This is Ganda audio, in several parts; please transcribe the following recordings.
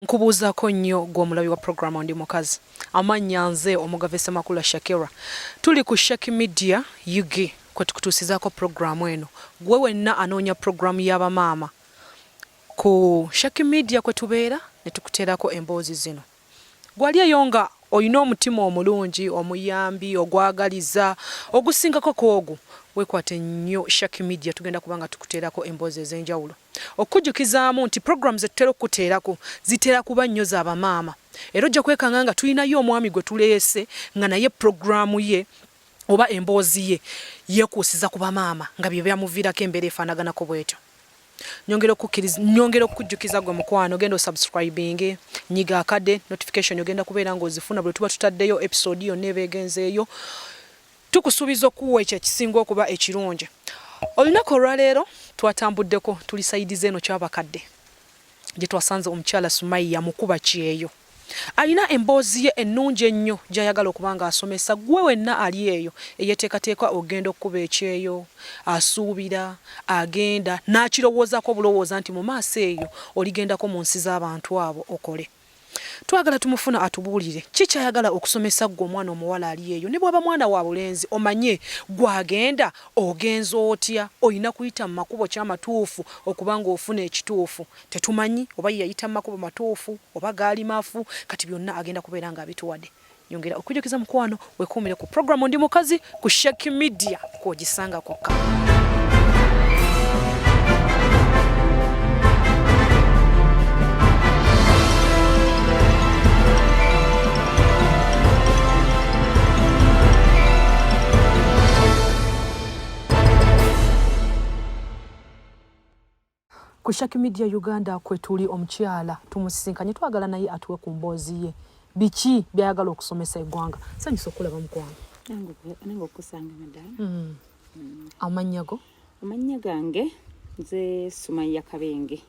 Nkubuuzaako nnyo gwe omulabi wa program Ndi Mukazi. Amannya nze Omugave Ssemakula Shakira. Tuli ku Shaki Media UG kwe tukutuusizaako program eno. Gwe wenna anoonya program ya bamaama ku Shaki Media kwe tubeera ne tukuteerako emboozi zino. Gwe ali eyo nga olina omutima omulungi, omuyambi, ogwagaliza, ogusingako kw'ogwo, weekwate nnyo Shaki Media tugenda kuba nga tukuteerako emboozi ez'enjawulo. Okukujjukizaamu nti program zetutera okukuteerako zitera kuba nnyo za bamaama era ojja kwekanga nga tulinayo omwami gwe tuleese nga naye program ye oba emboozi ye yekuusiza ku bamaama nga bye byamuviirako embeera efaanaganako bwetyo. Nyongera okukkiriza nyongera okukujjukiza gwe mukwano genda osubscribinge nyiga akade notification ogenda kubeera ng'ozifuna buli tuba tutaddeyo episode yonna eba egenzeeyo. Tukusuubiza okukuwa ekyo ekisinga okuba ekirungi. Olunaku olwaleero twatambuddeko tuli sayidi z'eno Kyabakadde gye twasanze omukyala Sumayiya mukuba kyeyo. Alina emboozi ye ennungi ennyo gy'ayagala okuba ng'asomesa ggwe wenna ali eyo eyeteekateeka okugenda okukuba ekyeyo, asuubira, agenda n'akirowoozaako obulowooza nti mu maaso eyo oligendako mu nsi z'abantu abo okole. Twagala tumufune atubuulire ki ky'ayagala okusomesa ggwe omwana omuwala ali eyo ne bw'aba mwana wa bulenzi omanye gw'agenda ogenze otya, olina kuyita mu makubo ki amatuufu okuba ng'ofuna ekituufu. Tetumanyi oba ye yayita mu makubo matuufu oba gaali mafu kati byonna agenda kubeera ng'abituwade. Nyongera okujukiza mukwano wekuumire ku program Ndi Mukazi ku Shaki Media kw'ogisanga kwokka. Ku Shaki Media Uganda kwetuli omukyala tumusisinkanye twagala naye atuwe ku mboozi ye biki byayagala okusomesa eggwanga. Sanyusa okulaba mukwano. Nange okusanga madam. Amannya go? Amannya gange nze Sumaiya Kabenge.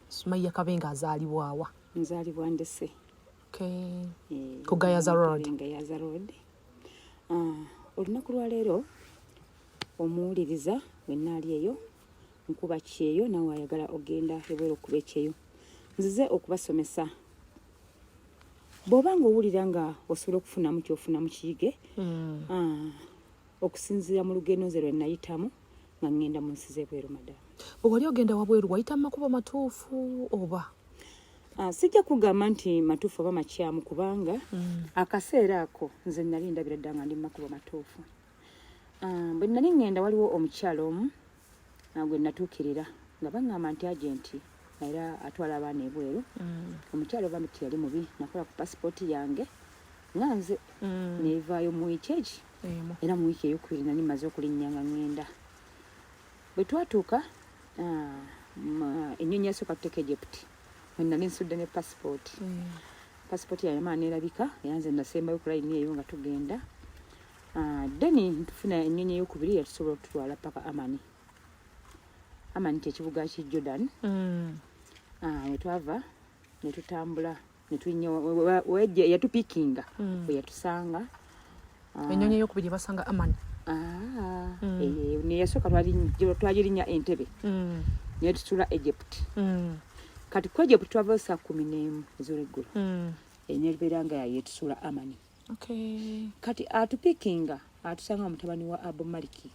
Sumaiya Kabenge azaalibwa wa? Nzaalibwa Ndese. Okay. Ku Gayaza Road. Gayaza Road. Olunaku lwaleero omuwuliriza wenna ali eyo nkuba kyeyo nawe ayagala ogenda ebweru okuba ekyeyo nzize okubasomesa bw'oba nga owulira nga osobola okufunamu kyofunamu kiyige okusinziira mu lugendo nze lwe nayitamu nga ŋŋenda mu nsi z'ebweru madamu. Bwe wali ogenda wabweru wayita mu makubo matuufu oba? Sijja kugamba nti matuufu oba makyamu kubanga akaseera ako nze nali ndabira dda nga ndi mu makubo matuufu. Bwe nali ŋŋenda waliwo omukyala omu gwe natuukirira nga baŋŋamba nti agenti era atwala abaana ebweru. Omukyala oba teyali mubi, nakola ku pasipooti yange nga nze nevaayo mu wiiki egi era mu wiiki eyokubiri nali mmaze okulinnya nga ŋŋenda. Bwe twatuuka ennyonyi yasooka tuteeka Egypt mwe nali nsudde ne pasipooti. Pasipooti yange yamala neerabika era nze nasembayo ku layini eyo nga tugenda. Then ntufuna ennyonyi eyokubiri yatusobola okututwala paka Amani. Amani kyekibuga ki Jordan. We twava ne tutambula ne tulinnya yatupikinga we yatusanga. Ennyonyi eyokubiri basanga Amani. Neyasooka twagirinnya Entebbe ne tusula Egypt. Kati ku Egypt twavayo saa 11 ez'olweggulo. Enebeera nga yetusula Amani. Kati atupikinga atusanga mutabani wa Abu Maliki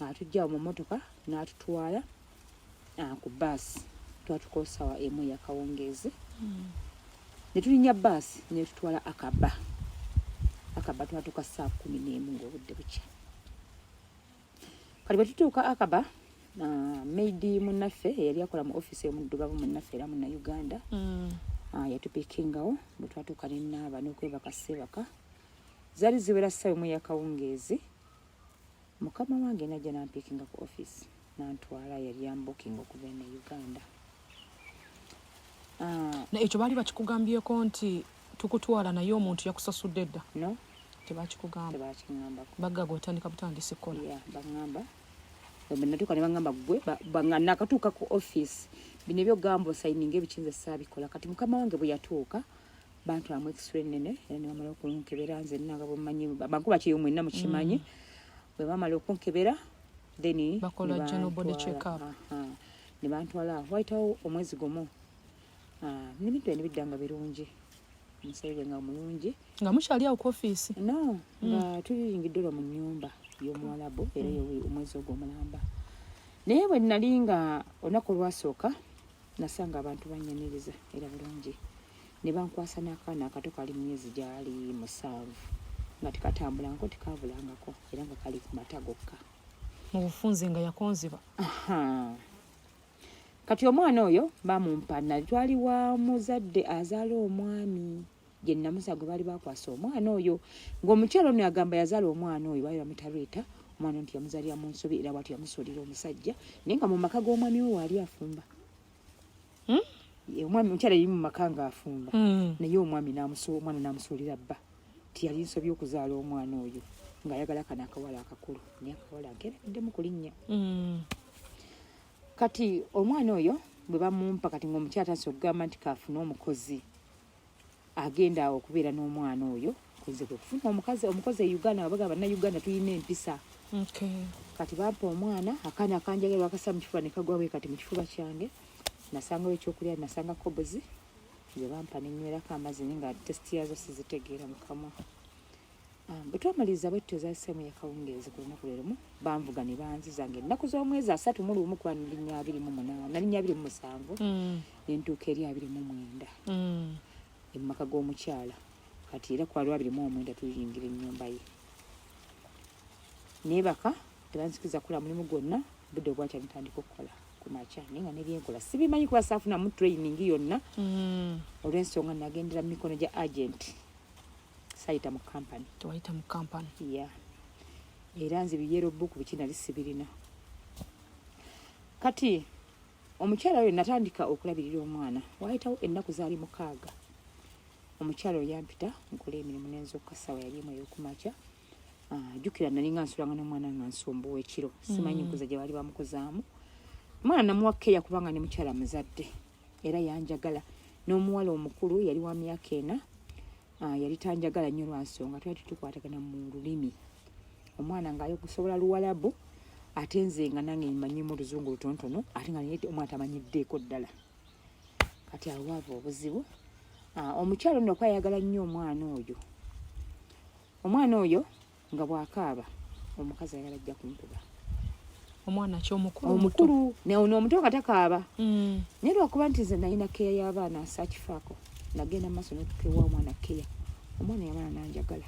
atujja mu mmotoka n'atutwala ku baasi. Twatuuka essaawa 1 ey'akawungeezi ne tulinnya baasi n'etutwala Akaba. Akaba twatuuka saa 11 ng'obudde bukya. Kati bwe tutuuka Akaba, maid munnaffe eyali akola mu ofiisi ey'omuddugavu munnaffe era Munnayuganda yatupikingawo. Bwe twatuuka ne naaba n'okwebaka seebaka, zaali ziwera ssaawa 1 ey'akawungeezi. Mukama wange n'ajja n'ampikinga ku ofiisi n'antwala, yali ambukinga okuva eno e Uganda. Na ekyo baali bakikugambyeko nti tukutwala naye omuntu yakusasudde dda? No. Tebakikugamba? Tebakiŋŋambako. Bagga gwe otandika butandisi kukola? Yeah, baŋŋamba. Bwe natuuka ne baŋŋamba ggwe, nakatuuka ku ofiisi. Bino eby'okugamba osayininga ebikinze saabikola. Kati mukama wange bwe yatuuka, bantwala mu x-ray ennene era ne bamala okunkebera nze nna nga bwe mmanyi, bankuba kyeyo mwenna mukimanyi. Bwe bamala okunkebera, then bakola general body check up. Ne bantwala awo. Wayitawo omwezi gumu. Ah, n'ebintu byange bidda nga birungi, omusayi gwe nga mulungi. Nga mukyali awo ku ofiisi? No, nga tuliyingidde olwo mu nnyumba y'omuwalabu era omwezi ogwo omulamba. Naye bwe nali nga olunaku olwasooka nasanga abantu bannyaniriza era bulungi, ne bankwasa n'akaana akato kali mu myezi gyali 7, nga tekatambulangako, tekaabulangako, era nga kali ku mata gokka. Mu bufunze nga yakonziba. Aha. Kati omwana oyo bamumpa, nali twali wa muzadde azaala omwami gye namusa gwe baali bakwasa omwana oyo, ng'omukyala ono yagamba yazaala omwana oyo, baali bamuyita Rita, omwana nti yamuzaalira mu nsobi era bw'atyo yamusuulira omusajja, naye nga mu maka g'omwami we waali afumba. Omwami omukyala yali mu maka ng'afumba, naye omwami omwana n'amusuulira bba, tiyali nsobi okuzaala omwana oyo, ng'ayagala kano akawala akakulu, naye akawala nkeerabiddemu kulinnya. Kati omwana oyo bwe bamumpa, kati ng'omukyala atandise okugamba nti kaafune omukozi agenda awo okubeera n'omwana oyo. Nze kwe kufuna omukazi, omukozi e Uganda, nga bagamba Bannayuganda tulina empisa. Kati bampa omwana, akaana akanjagala bakasa mu kifuba ne kagwa bwe kati mu kifuba kyange. Nasangawo ekyokulya, nasanga kobozi ze bampa ne nnywerako amazzi, naye nga taste yaazo sizitegeera mu kamwa. Bwe twamaliriza bwe tutyo, zassaamu yakawungeezi ku lunaku lwe lumu, banvuga ne banziza ng'ennaku z'omwezi 31, kuba nalinnya 28, nalinnya 27, ne ntuuka eri 29 mu maka g'omukyala. Kati era kwa lwa 29 tuyingira ennyumba ye, neebaka, tebanzikiriza kukola mulimu gwonna. Budde obwakya ntandika okukola ku makya, naye nga nebyenkola sibimanyi kuba saafunamu training yonna, olw'ensonga nagendera mu mikono gya agent, sayita mu company. Tewayita mu company? Yeah, era nze bi yellow book biki nali sibirina. Kati omukyala oyo natandika okulabirira omwana, waayitawo ennaku zaali 6, omukyala oyo yampita nkola emirimu nenzokka. Ssaawa yali emu ey'okumakya. Ah, jjukira nali nga nsulanga n'omwana nga nsumbuwa ekiro, simanyi nkuza gye baali bamukuzaamu. Omwana namuwa keya kubanga ne mukyala muzadde era yanjagala. N'omuwala omukulu yali wa myaka 4. Ah, yali tanjagala nnyo lwa nsonga twali tukwatagana mu lulimi, omwana ng'ayokusobola Luwalabu, ate nze nga nange manyimu oluzungu lutonotono, ate nga naye omwana tamanyiddeeko ddala. Kati awo waava obuzibu. Ah, omukyala ono okwayagala nnyo omwana oyo, omwana oyo nga bw'akaaba omukazi ayagala ajja kunkuba. Omwana ki, omukulu? Omukulu. Ono omuto nga takaaba, naye lwakuba nti nze nalina keya y'abaana, saakifaako, nagenda mu maaso n'okukewa omwana keya. Omwana yamala nanjagala,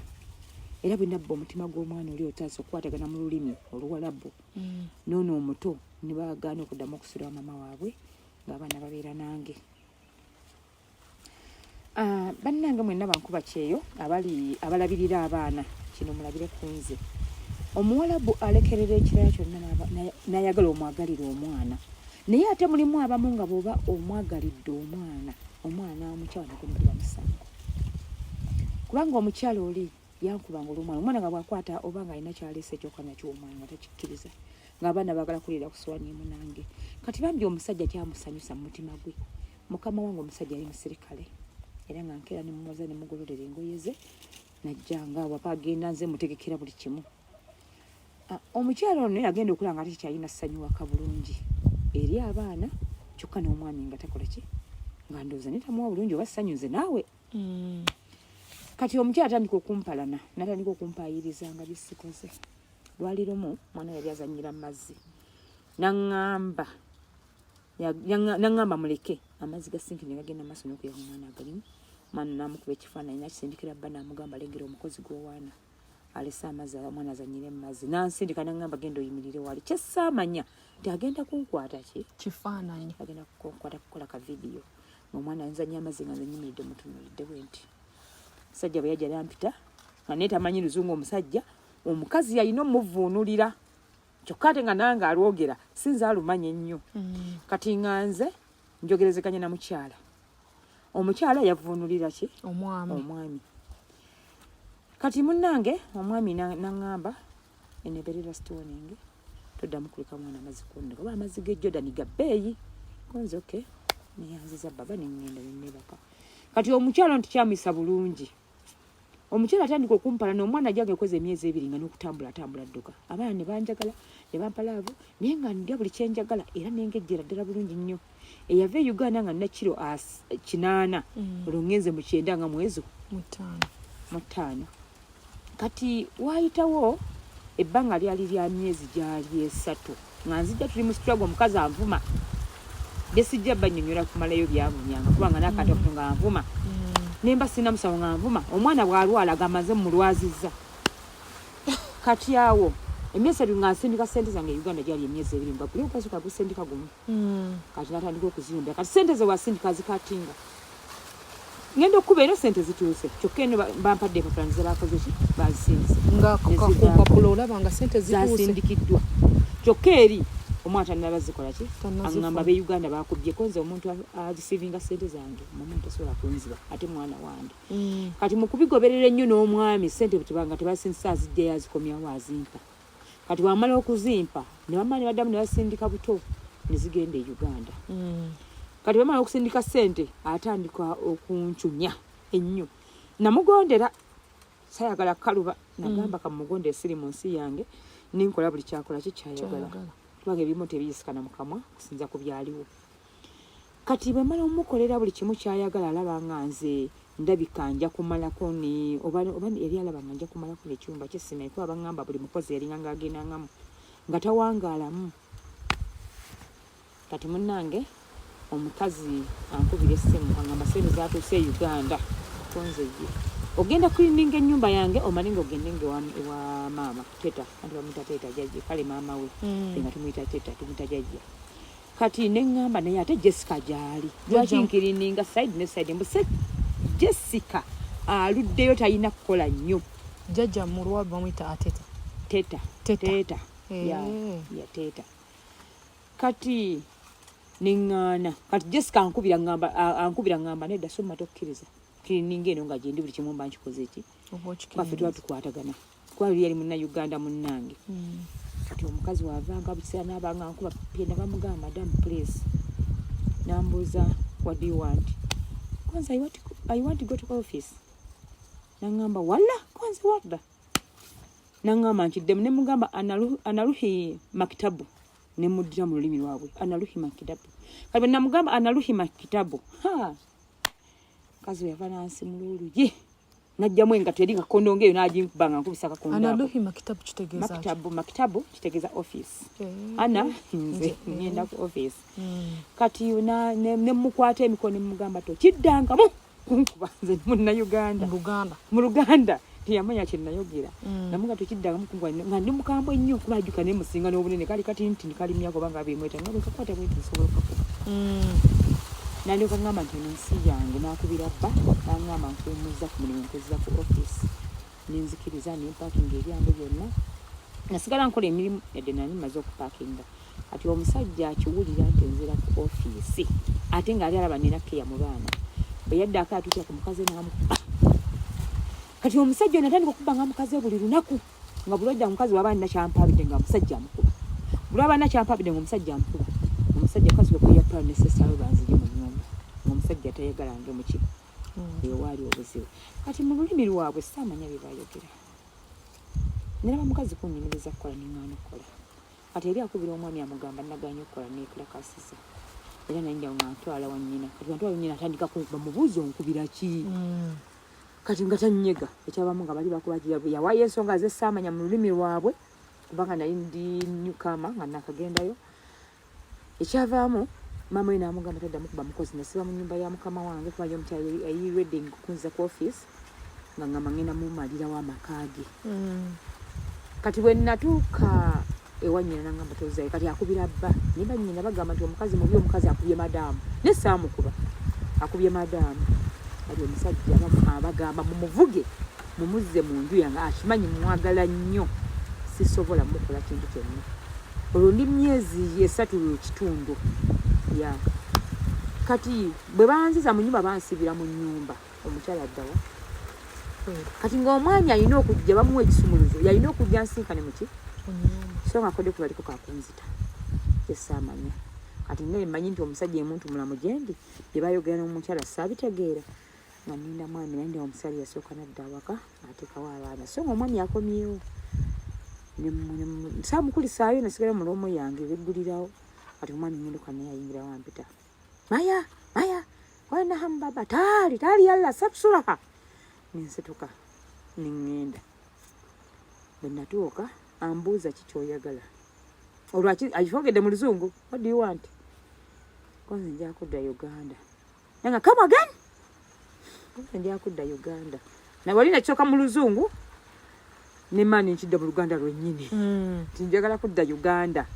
era bwe nabba omutima gw'omwana oli otandise okukwatagana mu lulimi Oluwalabu, n'ono omuto ne bagaana okuddamu okusula wa mama waabwe, ng'abaana babeera nange. Ah, bannange mwenna bankuba kyeyo abali abalabirira abaana, kino mulabire ku nze. Omuwalabu alekerera ekirala kyonna n'ayagala omwagalira omwana, naye ate mulimu abamu nga bw'oba omwagalidde omwana, omwana omukyawa nekumulira musango, kubanga omukyala oli yankubanga olw'omwana. Omwana nga bw'akwata oba nga alina kyaleese ekyokuba nakiwa omwana, nga takikkiriza, ng'abaana baagala kuliira ku sowaani emu nange. Kati bambi omusajja kyamusanyusa mu mutima gwe, mukama wange omusajja yali musirikale, era nga nkeera ne mumoza ne mugololera engoye ze, najja nga wapa agenda, nze mutegekera buli kimu. Ah, omukyala ono yagenda okulaba nga ate kyalina ssanyu waka bulungi eri abaana, kyokka n'omwami nga takola ki, nga ndowooza naye tamuwa bulungi oba ssanyu nze naawe. Kati omukyala atandika okumpalana, natandika okumpayiriza nga byesikoze. Lwali lumu mwana yali azannyira mu mazzi, naŋŋamba naŋŋamba muleke amazzi ga sinki ne gagenda maaso n'okuyaha omwana agalimu. Omwana n'amukuba ekifaananyi nakisindikira bba, n'amugamba, "Lengera omukozi gw'owaana alese amazzi omwana azannyire mu mazzi." Nansindika naŋŋamba, "Genda oyimirire wali." Kyesaamanya nti agenda kunkwata ki? Kifaananyi. Agenda kunkwata kukola ka vidiyo ng'omwana nzannya amazzi nga nze nyimiridde mutunuulidde bwe nti. Omusajja bwe yajja nampita, nga naye tamanyi luzungu omusajja, omukazi yalina omuvuunulira, kyokka ate nga nange alwogera sinza alumanya ennyo. Kati nga nze njogerezeganya na mukyala, omukyala yavuunulira ki? Omwami. Omwami. Kati munnange omwami naŋŋamba, "Eno ebeere last warning, toddamu kuleka mwana amazzi kwonna oba amazzi g'e Jordan ga bbeeyi." Konze okay, neyanziza baba, neŋŋenda nenebaka. Kati omukyala nti kyamuyisa bulungi. Omukyala atandika okumpala n'omwana ajja ngekoze emyezi 2 nga n'okutambula atambula dduka. Abaana ne banjagala ne bampa love, naye nga ndya buli kye njagala era nengejjera ddala bulungi nnyo. Eyava e Uganda nga nina kiro 8, olwo ngenze mu 9 nga mwezi 5. Kati waayitawo ebbanga lyali lya myezi gyali 3 nga nzijja tuli mu struggle, omukazi anvuma besijja bannyonnyola kumalayo byanvumyanga kubanga n'akantu akato nga anvuma, nemba sirina musawo nga anvuma, omwana bw'alwala agamba nze mmulwazizza. Kati awo emyezi 3 nga nsindika ssente zange e Uganda, gyali emyezi 2 nga guli ogwasooka gusindika gumu. Kati natandika okuziyombera. Kati ssente ze wasindika zikatinga, ngenda okukuba eno ssente zituuse, kyokka eno bampadde empapula nti zebakoze ki, bazisindise nga kumpapula olaba nga ssente zituuse zasindikiddwa, kyokka eri omwana tannaba zikola ki, aŋŋamba b'e Uganda bakubyeko nze omuntu areceivinga ssente zange mama tasobola kunziba ate mwana wange. Kati mu kubigoberera ennyo n'omwami ssente tebanga tebasindisa, azijjayo azikomyawo azimpa. Kati bwamala okuzimpa ne bamala ne baddamu ne basindika buto ne zigenda e Uganda. Kati bamala okusindika ssente atandika okuncunya ennyo. Namugondera, sayagala kaluba, nagamba kamugondere siri mu nsi yange ninkola buli kyakola ki kyayagala, kubanga ebimu tebiyisikana mu kamwa kusinza ku byaliwo. Kati bwe mmala omukolera buli kimu kyayagala, alaba nga nze ndabika nja kumalako ne oba yali alaba nga nja kumalako n'ekyumba kye simanyi, kuba baŋŋamba buli mukozi yalinga ng'agendangamu nga tawangaalamu. Kati munnange omukazi ankubira essimu aŋŋamba ssente zaatuuse e Uganda, konze ye ogenda cleaninga ennyumba yange omale ng'ogende nga ewa maama teta, anti bamuyita teta jjajja, kale maama we nga tumuyita teta, tumuyita jjajja. Kati ne ŋŋamba naye ate Jessica gy'ali, lwaki nkirininga side ne side, mbu se Jessica aluddeyo talina kukola nnyo. Jjajja mulwa bamuyita ateta. Teta. Teta. Ya teta. Kati ne ŋŋaana. Kati Jessica ankubira ŋŋamba, ankubira ŋŋamba nedda soma tokkiriza. Kirininga eno nga gyendi buli kimu mba nkikoze ki? Baffe tuba tukwatagana. Kuba yali Munnayuganda munnange. Kati omukazi wavanga bukiseera n'abanga nkuba penda bamugamba madam please. Nambuuza what do you want? Kwanza I want to go to office. Nangamba wala kwanza wadda. Nangamba nkiddemu ne mugamba analuhi makitabu. Ne muddira mu lulimi lwabwe analuhi makitabu. Kati bwe namugamba analuhi makitabu, ha! Mukazi we yava n'ansimula oluyi. Najjamu engatto eri kakondo ng'eyo n'aginkuba nga nkubisa akakondo ako. Analuhi makitabu kitegeeza ki? Makitabu, makitabu kitegeeza office. Ana nze ngenda ku office. Kati ne mukwata emikono ne mugamba tokiddangamu kunkuba nze Munnayuganda. Mu Luganda. Mu Luganda. Teyamanya kye nayogera. Namugamba tokiddangamu kunkuba nga ndi mukambwe nnyo kuba ajjuka ne musinga n'obunene kali kati nti kali myaka oba nga 25 nga bwe kakwata bwe nti nsobola okukakuba. Nandyoka ngamba nti eno nsi yange, n'akubira bba n'angamba nkuwummuzza ku mulimu nkuzza ku office. Ne nzikiriza ne mpaakinga ebyange byonna. Nasigala nkola emirimu yadde nali mmaze okupaakinga. Kati omusajja akiwulira nti nzira ku ofiisi ate ng'ali alaba nina keya mu baana. Bwe yaddako atuukira ku mukazi n'amukuba. Kati omusajja ono atandika okukuba nga mukazi we buli lunaku, nga buli lw'ajja omukazi w'aba alina ky'ampaabidde nga omusajja amukuba. Buli lw'aba alina ky'ampaabidde ng'omusajja amukuba. Omusajja mukazi we kuya plan ne sister we banzigye mu nnyumba. Ng'omusajja tayagala nve mu ki? Ewaali obuzibu. Kati mu lulimi lwabwe saamanya bye bayogera. Nalaba mukazi kunnyumiriza kukola ne ŋŋaana okukola. Kati eri akubira omwami amugamba nagaanye okukola neekalakaasiza. Era naye njawo nga ntwala wa nnyina. Kati bw'antwala wa nnyina atandika kunkuba, mubuuze onkubira ki? Kati nga tannyega. Ekyabamu nga bali bakuba yawaayo ensonga ze saamanya mu lulimi lwabwe kubanga nali ndi newcomer nga nakagendayo. Ekyavaamu maama we n'amugamba taddamu kuba mukozi, nasiba mu nnyumba ya mukama wange kuba ye omukyala yali ready kunziza ku office nga ngamba ngenda mumalirawo amaka ge. Kati bwe natuuka ewa nnyina n'angamba tozzayo, kati akubira bba naye bannyina bagamba nti omukazi mubi, omukazi akubye madaamu, naye saamukuba, akubye madaamu. Kati omusajja abagamba mumuvuge mumuzze mu nju yange, akimanyi mwagala nnyo, sisobola mukola kintu kyonna. Olwo ndi myezi 3.5 ya. Kati bwe banziza mu nnyumba bansibira mu nnyumba, omukyala addawa. Kati ng'omwami alina okujja bamuwa ekisumuluzo, yalina okujja nsinkane mu ki? So nga akodde kubaliko kakunzita. Kye saamanya. Kati nga mmanyi nti omusajja ye muntu mulamu gye ndi, bye bayogera n'omukyala saabitegeera. Nga ninda mwami, naye ndi omusajja yasooka nadda awaka ateekawo abaana, so nga omwami akomyewo saamukulisaayo, nasigala mu lwomu yange beggulirawo. Kati omwami ngenduka naye ayingirawo ampita, "Maya, Maya, wanahamu baba, taali taali, yalla sabsulaha." Nensituka neŋŋenda. Bwe natuuka ambuuza, "Ki kyoyagala?" Olwo akifogedde mu Luzungu, "What do you want?" Konze nja kudda Uganda. Nanga, "Come again?" Konze nja kudda Uganda. Nawali nakisooka mu Luzungu nemaani nkidda mu Luganda lwennyini nti njagala kudda Uganda.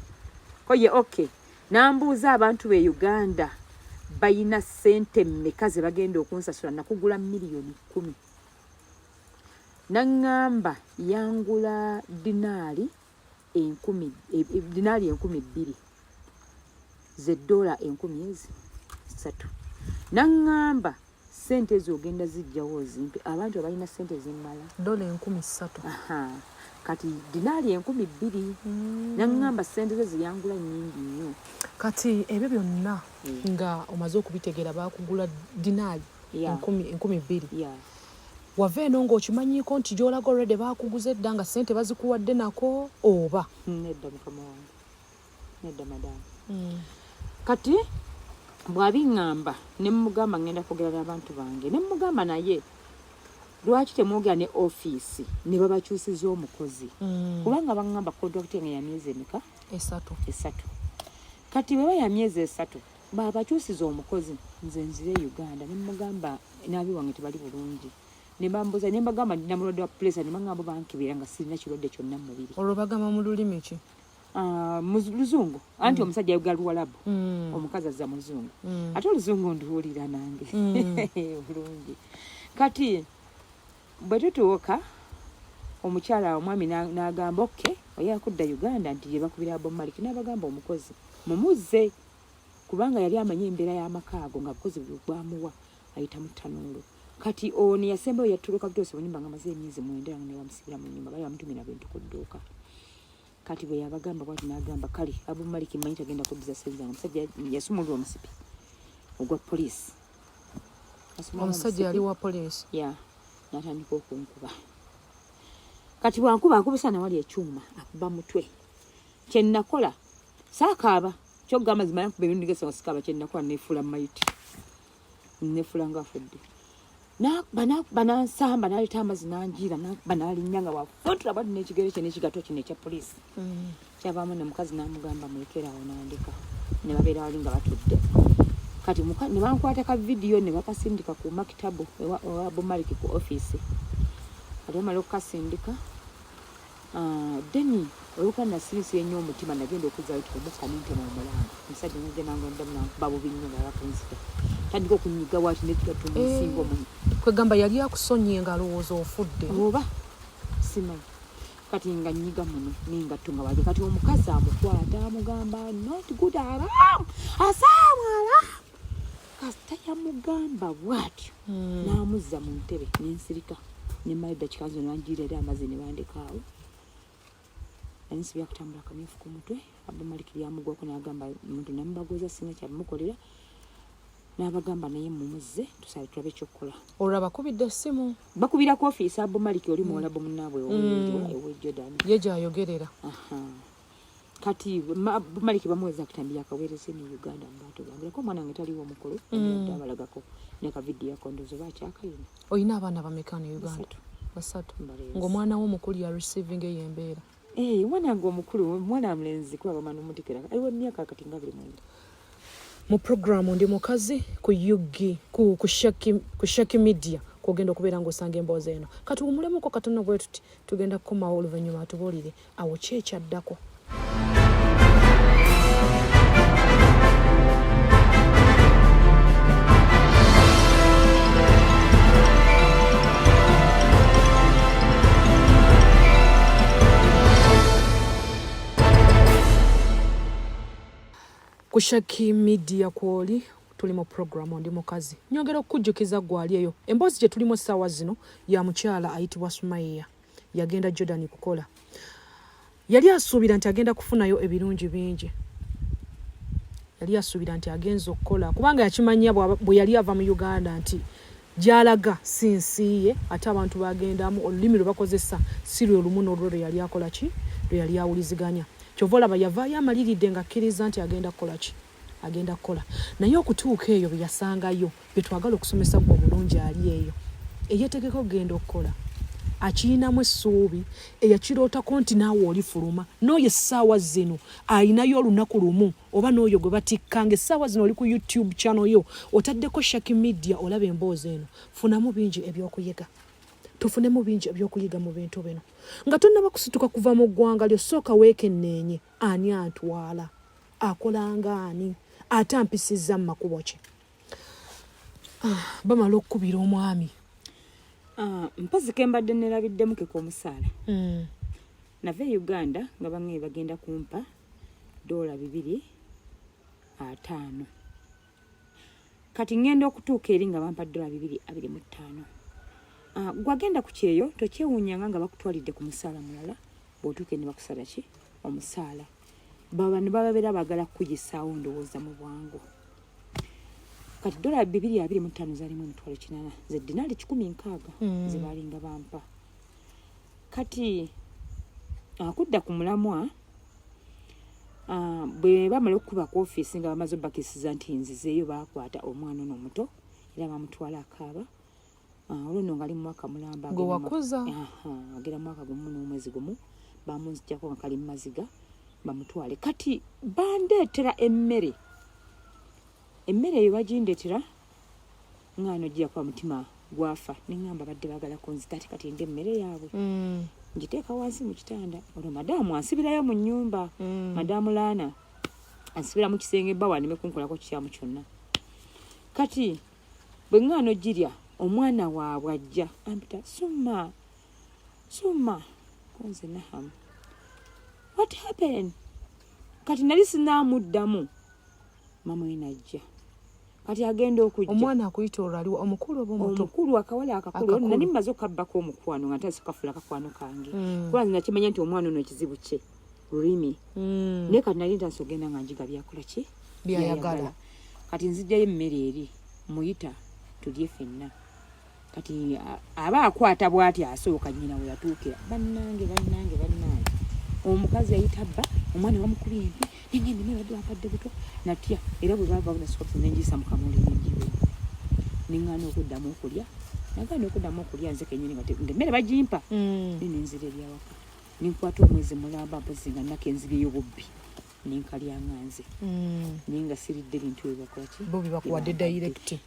Ko ye okay. Nambuuza abantu be Uganda bayina ssente mmeka ze bagenda okunsasula, nakugula 10 million. Naŋŋamba yangula dinaali enkumi dinaali 2000, ze dola 3000. Naŋŋamba ssente ezo ogenda zijjawo ozimpe, abantu abalina ssente zimmala. Dola 3000? Aha. Kati dinaali 2000. Naŋŋamba ssente ze ziyangula nnyingi nnyo. Kati ebyo byonna nga omaze okubitegeera, bakugula dinaali 2000. Wava eno ng'okimanyiiko nti gy'olaga already bakuguza edda, nga ssente bazikuwadde nako, oba? Nedda mukama wange, nedda madamu. Kati bw'abiŋŋamba ne mugamba ŋŋenda kwogera n'abantu bange, ne mugamba naye lwaki temwogera ne ofiisi ne babakyusiza omukozi? Kubanga baŋŋamba contract yange ya myezi emeka? 3. 3. Kati bweba ya myezi 3, babakyusiza omukozi, nze nzire e Uganda. Ne mugamba n'abi wange tebali bulungi. Ne bambuuza, ne mbagamba ndina mulwadde wa pressure. Ne baŋŋamba bankebera nga sirina kirwadde kyonna mu mubiri. Olwo bagamba mu lulimi ki? Ah, mu Luzungu, anti omusajja ayogera Luwalabu, omukazi azza mu Luzungu. Ate Oluzungu nduwulira nange bulungi. Kati bwe tutuuka, omukyala omwami n'agamba okay, oyagala kudda Uganda, nti gye bakubira Abu Maliki. N'abagamba omukozi mumuzze, kubanga yali amanyi embeera y'amaka ago, nga bukozi bwamuwa ayita mu ttanuulu. Kati ono yasembayo yatuluka butuusi mu nyumba nga amaze emyezi 9, nga ne bamusibira mu nyumba, bali bamutumira bintu ku dduuka. Kati bwe yabagamba bwati, n'agamba kale Abu Maliki mmanyi tagenda kuddiza sente zange. Omusajja yasumulula omusipi ogwa poliisi. Asumulula Omusajja yali omusipi. wa poliisi? Ya, n'atandika okunkuba. Kati bwankuba akubisa nawali ekyuma, akuba mutwe. Kyenakola saakaaba, kyokugamba zimala nkuba emirundi gesa nga sikaaba. Kyenakola nefuula mayiti, nefuula nga afudde. Nakuba, nakuba, nansamba, naleeta amazzi nanjiira, nakuba, nalinnya nga wafuntula bwati n'ekigere kye n'ekigatto kino ekya poliisi. Kyavaamu nemukazi n'amugamba mulekeraawo, nandeka ne babeera wali nga batudde. Kati ne bankwata ka vidiyo ne bakasindika ku makitabu ewa Abu Maliki ku ofiisi. Kati bamala okukasindika, then olwokuba nasirise ennyo omutima, nagenda okuzaayo ti omukka nentema omulanga. Omusajja najja nangondamu, nankuba bubi nnyo nga yakunzita, tandika okunyiga waati nekigatto munsinga omunyi. Kwegamba yali akusonyiye ng'alowooza ofudde? Oba simanyi. Kati nga nyiga muno nengatto nga waje. Kati omukazi amukwata amugamba, "Not good, aram asaamu aram." Kasita yamugamba bwatyo, n'amuzza mu ntebe, nensirika nemala eddakiika nzo, nebanjiira era amazzi ne bandekaawo. Nali kutambula kamyufu ku mutwe. Abumaliki byamugwako n'agamba omuntu namubagoza, singa kyamukolera. N'abagamba naye mumuzze tusabe tulabe ekyokukola. Olwo abakubidde essimu? Bakubira ku ofiisi Abumaliki oli muwalabu munnaabwe owe Jordan. Ye gyayogerera. Aha. Kati Abumaliki bamuweza akatambi yakaweereza eno e Uganda mu bantu bange, leko omwana wange taliwo omukulu mm. abalagako ne kavidiyo ako, ndowooza oba akyakayina. Olina abaana bameka ne Uganda? Basatu. Basatu. Mbalenzi. Ng'omwana wo omukulu ya receiving eyo embeera? Eh, omwana wange omukulu mwana mulenzi, kuba bamana omutikira aliwo emyaka kati nga 29. Mu programu Ndi Mukazi ku UG ku Shaki Media kwogenda okubeera ng'osanga emboozi eno. Kati wumulemuko katono bwe tuti, tugenda kukomawo oluvannyuma atubuulire awo ki ekyaddako. Ku Shaki Media kwoli, tuli mu programu Ndi Mukazi. Nyongera okukujjukiza gwali eyo, emboozi gye tulimu essaawa zino ya mukyala ayitibwa Sumaiya. Yagenda Jordan kukola, yali asuubira nti agenda kufunayo ebirungi bingi. Yali asuubira nti agenza okukola kubanga yakimanya bwe yali ava mu Uganda nti Gy'alaga si nsi ye ate abantu b'agendamu olulimi lwe bakozesa si lwe lumu n'olulwe lwe yali akola ki? Lwe yali awuliziganya. Ky'ova olaba yavaayo amaliridde ng'akkirizza nti agenda kukola ki? Agenda kukola. Naye okutuuka eyo bye yasangayo bye twagala okusomesa ggwe omulungi ali eyo eyeetegeka okugenda okukola, akirinamu essuubi, eyakirootako nti naawe olifuluma n'oyo essaawa zino alinayo olunaku lumu oba n'oyo gwe batikka ng'essaawa zino oli ku YouTube channel yo otaddeko Shaki Media olaba emboozi eno, funamu bingi ebyokuyiga. Tufunemu bingi ebyokuyiga mu bintu bino. Nga tonnaba kusituka kuva mu ggwanga lyo, sooka weekenneenye, ani antwala? Akola ng'ani? Ate ampisizza mu makubo ki? Ah, bamala okukubira omwami. Ah, mpozi ke mbadde nerabiddemu ke k'omusaala. Nava e Uganda nga bangambye bagenda kumpa doola 250. Kati ngenda okutuuka eri nga bampa doola 225. Ah, gwagenda ku kyeyo tokyewuunyanga nga bakutwalidde ku musaala mulala, bw'otuuka ne bakusala ki omusaala. Baba ne bababeera baagala kukuyisaawo ndowooza mu bwangu. Kati doola 225 zaalimu 800,000 ze dinaali 160 ze baalinga bampa. Kati akudda ku mulamwa, bwe bamala okukuba ku ofiisi nga bamaze obakisiza nti nzizeeyo, baakwata omwana ono omuto era bamutwala akaaba. Olwo nno ng'ali mu mwaka mulamba, Gwe wakuza? Agera mwaka gumu n'omwezi gumu, bamunzigyako nga kali mu maziga bamutwale. Kati bandeetera emmere, emmere eyo bagindeetera nga nojja kuba mutima gwafa, ne ŋŋamba badde baagala kunzita, ate kati ndi emmere yaabwe ngiteeka wansi mu kitanda. Olwo madaamu ansibirayo mu nnyumba, madaamu Laana ansibira mu kisenge bba waneme kunkolako kikyamu kyonna. Kati bwe ŋŋaana ogirya, omwana waabwe ajja ampita Suma, Suma, konze Nahamu, what happened? Kati nali sinaamuddamu, mama we najja. Kati agenda okujja omwana akuyita olwo aliwa, omukulu oba omuto? Omukulu, akawala akakulu. Nali mmaze okukabbako omukwano nga ntandise okukafuula kakwano kange, kuba nze nakimanya nti omwana ono ekizibu kye lulimi. Naye kati nali ntandise okugenda nga njiga byakola ki byayagala. Kati nzijjayo emmere eri muyita tulye ffenna. Kati aba akwata bw'ati asooka nnyina we yatuukira, bannange bannange bannange, omukazi yayita bba, omwana bamukubye empi, nengenda emmere badde bampadde butwa, natya. Era bwe baava nasooka nengiisa mu kamuli nengiwe, neŋŋaana okuddamu okulya, nagaana okuddamu okulya nze kennyini nga emmere bagimpa, naye nenzira ebyawaka nenkwata omwezi mulamba mpozi nga nako enzibyeyo bubbi nenkalyanga nze, naye nga siridde bintu ebyo bakola ki bo bibakuwadde direct.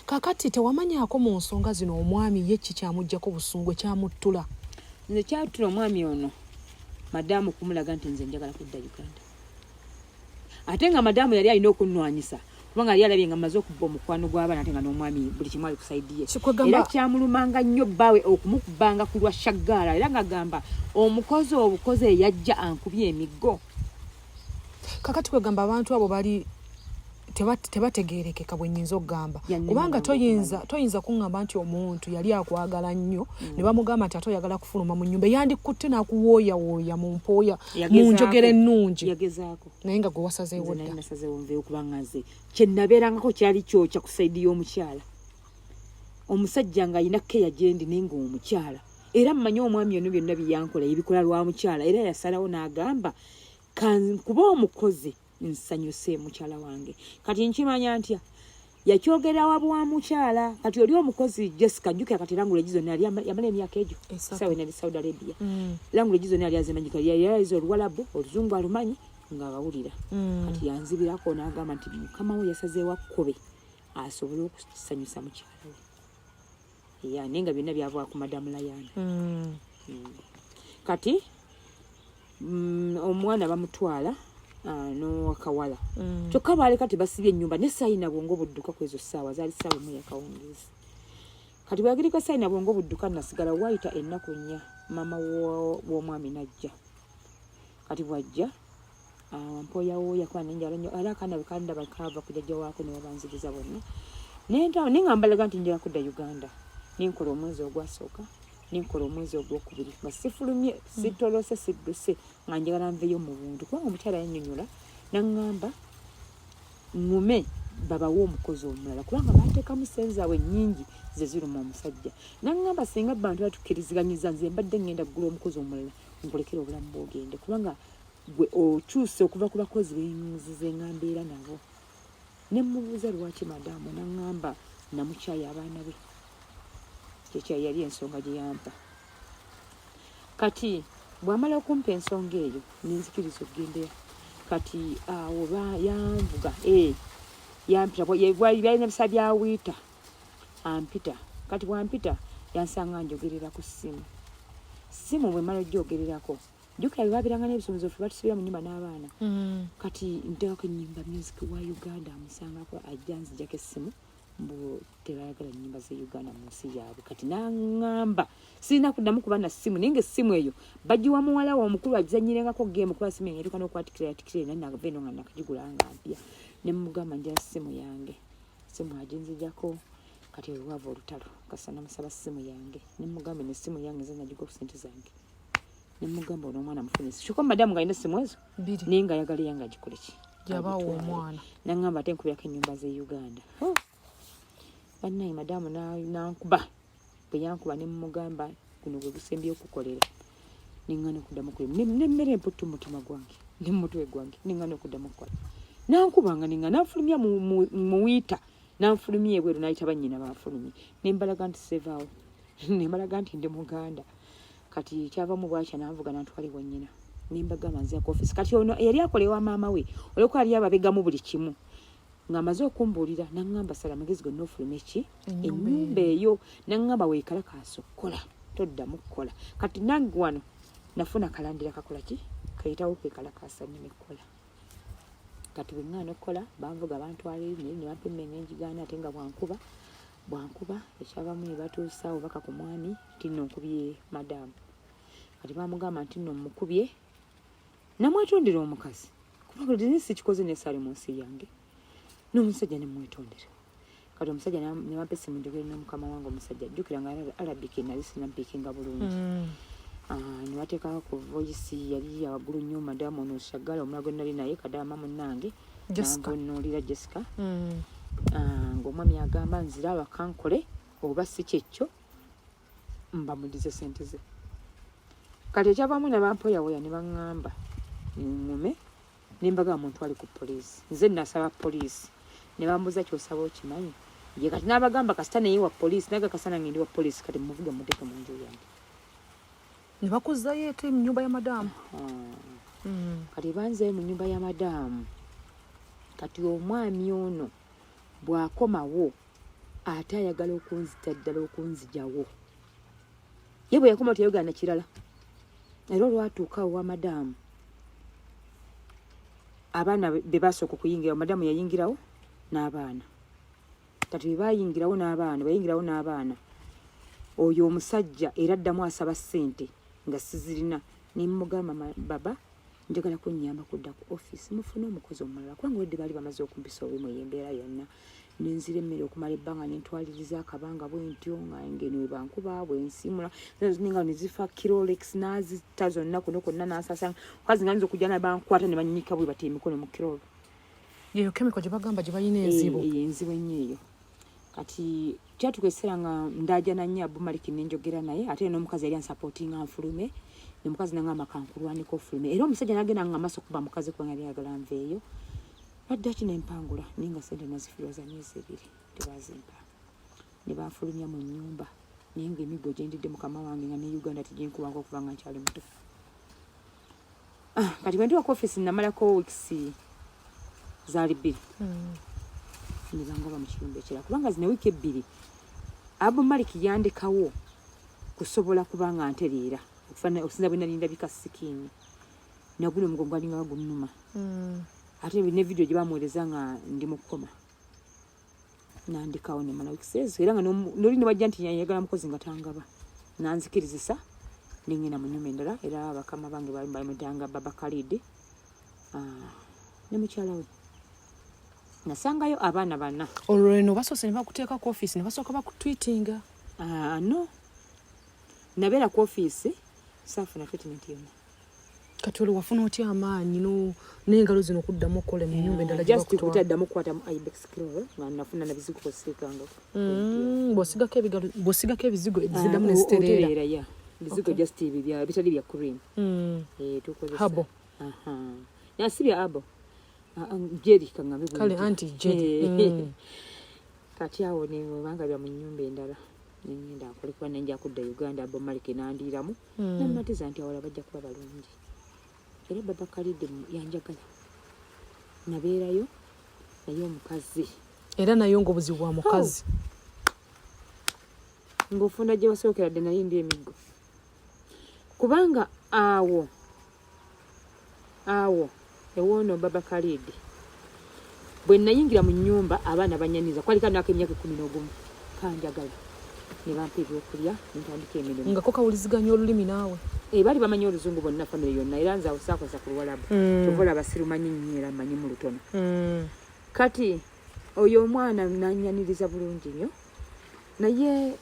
Kakati tewamanyako mu nsonga zino omwami ye ki kyamugjako busungu ekyamuttula? Nze kyattula omwami ono madaamu kumulaga nti nze njagala kudda Uganda, ate nga madaamu yali alina okunnwanyisa kubanga yali alabye nga mmaze okubba omukwano gw'abaana, ate nga n'omwami buli kimu ali ku sayidi ye. Era kyamulumanga nnyo bbaawe okumukubanga ku lwa Shaggaala, era ng'agamba omukozi obukozi eyajja ankubye emiggo. Kakati kwegamba abantu abo bali tebategeerekeka bwe nnyinza okugamba, kubanga toyinza kuŋŋamba nti omuntu yali akwagala nnyo ne bamugamba nti ate oyagala kufuluma mu nnyumba, yandikutte n'akuwooyawooya mu mpooya mu njogera ennungi, naye nga gwe wasazeewo dda. Nasazeewo nveewo, kubanga nze kye nabeerangako kyali kyokya ku sayidi y'omukyala, omusajja ng'alina keya gyendi, naye ng'omukyala era mmanyi omwami ono byonna bye yankola yebikola lwa mukyala, era yasalawo n'agamba kankuba omukozi nsanyuse mukyala wange. Kati nkimanya ntya yakyogera wa bwa mukyala. Kati oli omukozi Jessica, jjukira kati language zonna yali yamala emyaka egyo sawa nali Saudi Arabia, language zonna yali azimanyi. Kati yali ayize Oluwalabu, Oluzungu alumanyi ng'abawulira. Kati yanzibirako n'agamba nti mukama we yasazeewo akkobe asobole okusanyusa mukyala we, ya naye nga byonna byava ku madamu Layana. Kati omwana bamutwala n'akawala, kyokka baaleka tebasibye ennyumba, ne saayina bwongo budduka ku ezo ssaawa, zaali ssaawa 1 yakawungeezi. Kati bweyagirika saayina bwongo budduka, nasigala waayita ennaku 4, maama w'omwami najja. Kati bwajja mpooyawooya kuba nenjala nnyo, era akaana bwe kandaba kaava ku jjajja waako ne babanziriza bonna, naye nga mbalaga nti njala kudda Uganda. Nenkola omwezi ogwasooka, nenkola omwezi ogwokubiri nga sifulumye, sitolose, sidduse, nga njagala nveyo mu buntu, kubanga omukyala yannyonnyola naŋŋamba ŋŋume. Babawe omukozi omulala kubanga bateekamu ssente zaabwe nnyingi ze ziruma omusajja. Naŋŋamba singa bantu batukkiriziganyizza nze mbadde ŋŋenda kugula omukozi omulala nkulekere obulamu bw'ogende kubanga gwe okyuse okuva ku bakozi benzize nga mbeera nabo. Ne mmubuuza lwaki madaamu naŋŋamba namukyaya abaana be. Kyekya yali ensonga gye yampa. Kati bw'amala okumpa ensonga eyo ne nzikiriza okugenda kati awo yanvuga eh, yampita byalina bisa bya wiita ampita kati bwampita yansanga njogerera ku ssimu ssimu bwe mala ojjogererako jjukira bwe babiranga n'ebisumuzo ffe batusibira mu nyumba n'abaana kati nteekako ennyimba music wa Uganda amusangako ajja nzijako essimu mbu tebayagala nyimba ze Uganda mu nsi yaabwe kati nangamba sirina kuddamu kuba na ssimu naye nga essimu eyo bagiwa muwala we omukulu agizanyirengako geemu kuba simu eyo etuuka n'okwatikira yatikira era nava eno nga nakagigula nga mpya ne mugamba njala ssimu yange ssimu aginzijako kati olwava olutalo kasa namusaba ssimu yange ne mugamba eno essimu yange nze nagigwa ku ssente zange ne mugamba ono omwana mufune kyokka madamu nga alina essimu ezo naye nga ayagala eyange agikole ki yabawa omwana nangamba ate nkubirako ennyumba z'e Uganda oh. Bannaye madamu nankuba bwe yankuba ne mugamba guno gwe gusembye okukolera nengana okuddamu okukola nemmere emputtu mu mutima gwange ne mu mutwe gwange nengana okuddamu okukola nankubanga nenga nanfulumya muwiita nanfulumya ebweru nayita bannyina banfulumye nembalaga nti sevaawo nembalaga nti ndi muganda kati kyavamu bwakya nanvuga nantwala ewa nnyina nembagamba nzira ku office kati ono eyali akola ewa maama we olwokuba yali ababegamu buli kimu ng'amaze okumbuulira naŋŋamba sala amagezi gonna ofulume ki ennyumba eyo naŋŋamba weekalakaasa okukola toddamu kukola kati nange wano nafuna kalandira kakola ki kayitawo kwekalakaasa nneme kukola kati bwe ŋŋaana okukola banvuga bantwala eri naye ne bampa emmere nengigaana ate nga bwankuba bwankuba ekyavamu ne batuusa obubaka ku mwami nti nno nkubye madaamu kati bamugamba nti nno mmukubye namwetondera omukazi kubanga dini sikikoze nesaali mu nsi yange n'omusajja nemwetondera kati omusajja nebampa essimu njogere n'omukama wange omusajja jjukira nga Arabic nali sinampiikinga bulungi ah, nebateekako ku voice yali yawaggulu nnyo madamu ono shagala omulala gwe nali naye kadaama munnange nanvunuulira Jessica ah, ng'omwami agamba nzira awakankole oba si kyekyo mbamudize sente ze kati ekyavaamu ne bampoyawoya ne baŋŋamba ŋŋume ne mbagamba muntwale ku poliisi nze nasaba poliisi ne bambuuza kyosaba okimanyi ye kati n'abagamba kasita naye wa poliisi naga kasita nange ndi wa poliisi kati muvuge muteeke mu nju yange ne bakuzzayo ete mu nyumba ya madaamu kati banzayo mu nyumba ya madaamu kati omwami ono bw'akomawo ate ayagala okunzita ddala okunzijawo ye bwe yakoma teyayogera na kirala era olwatuuka owa madaamu abaana be basooka okuyingirawo madaamu yayingirawo n'abaana kati bwe bayingirawo n'abaana bayingirawo n'abaana oyo omusajja era addamu asaba ssente nga sizirina ne mugamba baba njagala kunnyamba kudda ku ofiisi mufune omukozi omulala kubanga wedde baali bamaze okumpisa obumu eyo embeera yonna nenzira emmere okumala ebbanga nentwaliriza akabanga bwentyo nga ngeno webankuba bwensimula ninga nezifa kirolex nazita zonna kuno kwonna nansasanga kazi nga nza okujja nabankwata ne bannyika bwe bati emikono mu kirolo yeyo chemical gye bagamba gye balina enzibu eyo enzibu ennyo eyo kati kyatuka ekiseera nga ndajana nnyo Abu Maliki nenjogera naye ate n'omukazi yali ansapootinga nfulume omukazi nangamba kankulwaneko ofulume era omusajja nagenda nga amaso kuba mukazi kubanga yali ayagala nveeyo baddaki nempangula naye nga sente nazifirwa za myezi ebiri tebazimpa ne banfulumya mu nnyumba naye nga emiggo gyendidde mukama wange nga ne Uganda teginkubanga okuva nga nkyali muto Ah, kati bwe ntuuka ku office namalako weeks zaali bbiri ne bangoba mu kiyumba ekirala kubanga zino wiiki ebbiri Abu Malik yandekawo kusobola kuba nga ntereera okusinza bwe nali ndabika sikiini naguno omugongo gwalinga gunnuma ate ne vidiyo gye bamuweereza nga ndi mu kkoma nandikawo nemala weeks ezo era nga noli ne bajja nti yayagala mukozi nga tangaba nanzikirizisa nengenda mu nyumba endala era bakama bange bamutanga baba Khalid ah, ne mukyala we nasangayo abaana bana olwo eno basoose ne bakuteeka ku ofiisi ne basooka bakutwitinga ah, no nabeera ku ofiisi saafuna treatment yonna. Kati olwo wafuna otya amaanyi n'engalo zino okuddamu okukola mu nyumba endala? Just kutaddamu kukwatamu ibex clove nga nafuna na bizigo kusiigangako. Bw'osigako ebizigo ziddamu ne zitereera? Ya, bizigo just ebyo bitali bya cream. Eh, tukozesa habo. Ya, si bya abo, jelly kaŋŋambe. Kale anti jelly. Kati awo nebanga bya mu nyumba endala, nengenda nkole kuba nenja kudda Uganda. Abo Malike nandiiramu, namatiza nti awala bajja kuba balungi. Era baba Kalidde yanjagala, nabeerayo naye omukazi. Era nayo nga obuzibu bwa mukazi. Ng'ofunda gye wasookera dde, naye ndi emiggo, kubanga awo awo ewoono baba Kalidi bwe nayingira mu nnyumba, abaana banyaniza. Kwali kanako emyaka 11, kanjagala, ne bampa ebyokulya, nentandika emirimu. Nga ko kawuliziganya olulimi naawe? Eh, baali bamanyi oluzungu bonna, famire yonna. Era nze awo saakozesa ku luwalabu. Kyova olaba sirumanyi nnyo, era mmanyi mu lutono. Kati oyo omwana nanyaniriza bulungi nnyo, naye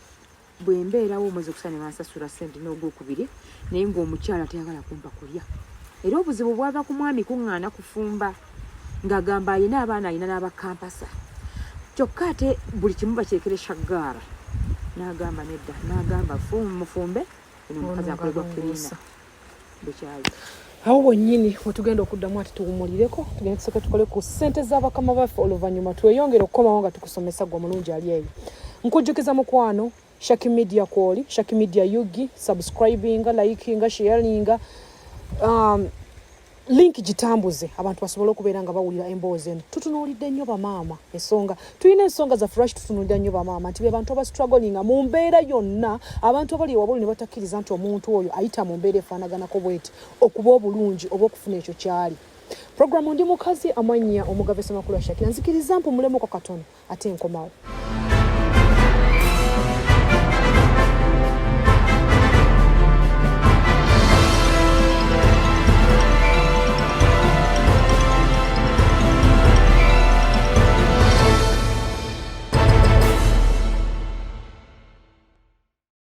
bwe mbeerawo omwezi okusa ne bansasula sente n'ogwokubiri, naye ng'omukyala tayagala kumpa kulya. Era obuzibu bwava ku mwami kuŋŋaana kufumba, ng'agamba alina abaana, alina n'abakampasa, kyokka ate buli kimu bakirekere shaggaara. N'agamba nedda, n'agamba mufumbe ono omukazi akolebwa kirina bwekyali. Awo wennyini wetugenda okuddamu ati tuwumulireko, tugende tusooke tukole ku ssente z'abakama baffe, oluvannyuma tweyongere okukomawo nga tukusomesa gwe omulungi ali eyo. Nkujjukiza mukwano, Shaki Media kwoli, Shaki Media UG, subscribinga, likinga, sharinga, link gitambuze abantu basobole okubeera nga bawulira emboozi eno. Tutunuulidde nnyo bamaama, ensonga tulina ensonga zaffe. Lwaki tutunuulira nnyo bamaama? Nti be bantu abastrugglinga mu mbeera yonna, abantu abali ewabulu ne batakkiriza nti omuntu oyo ayita mu mbeera efaanaganako bweti okuba obulungi oba okufuna ekyo kyali. Programu Ndi Mukazi, amannya Omugave Semakula Shakira. Nzikiriza mpumulemuko katono, ate nkomawo.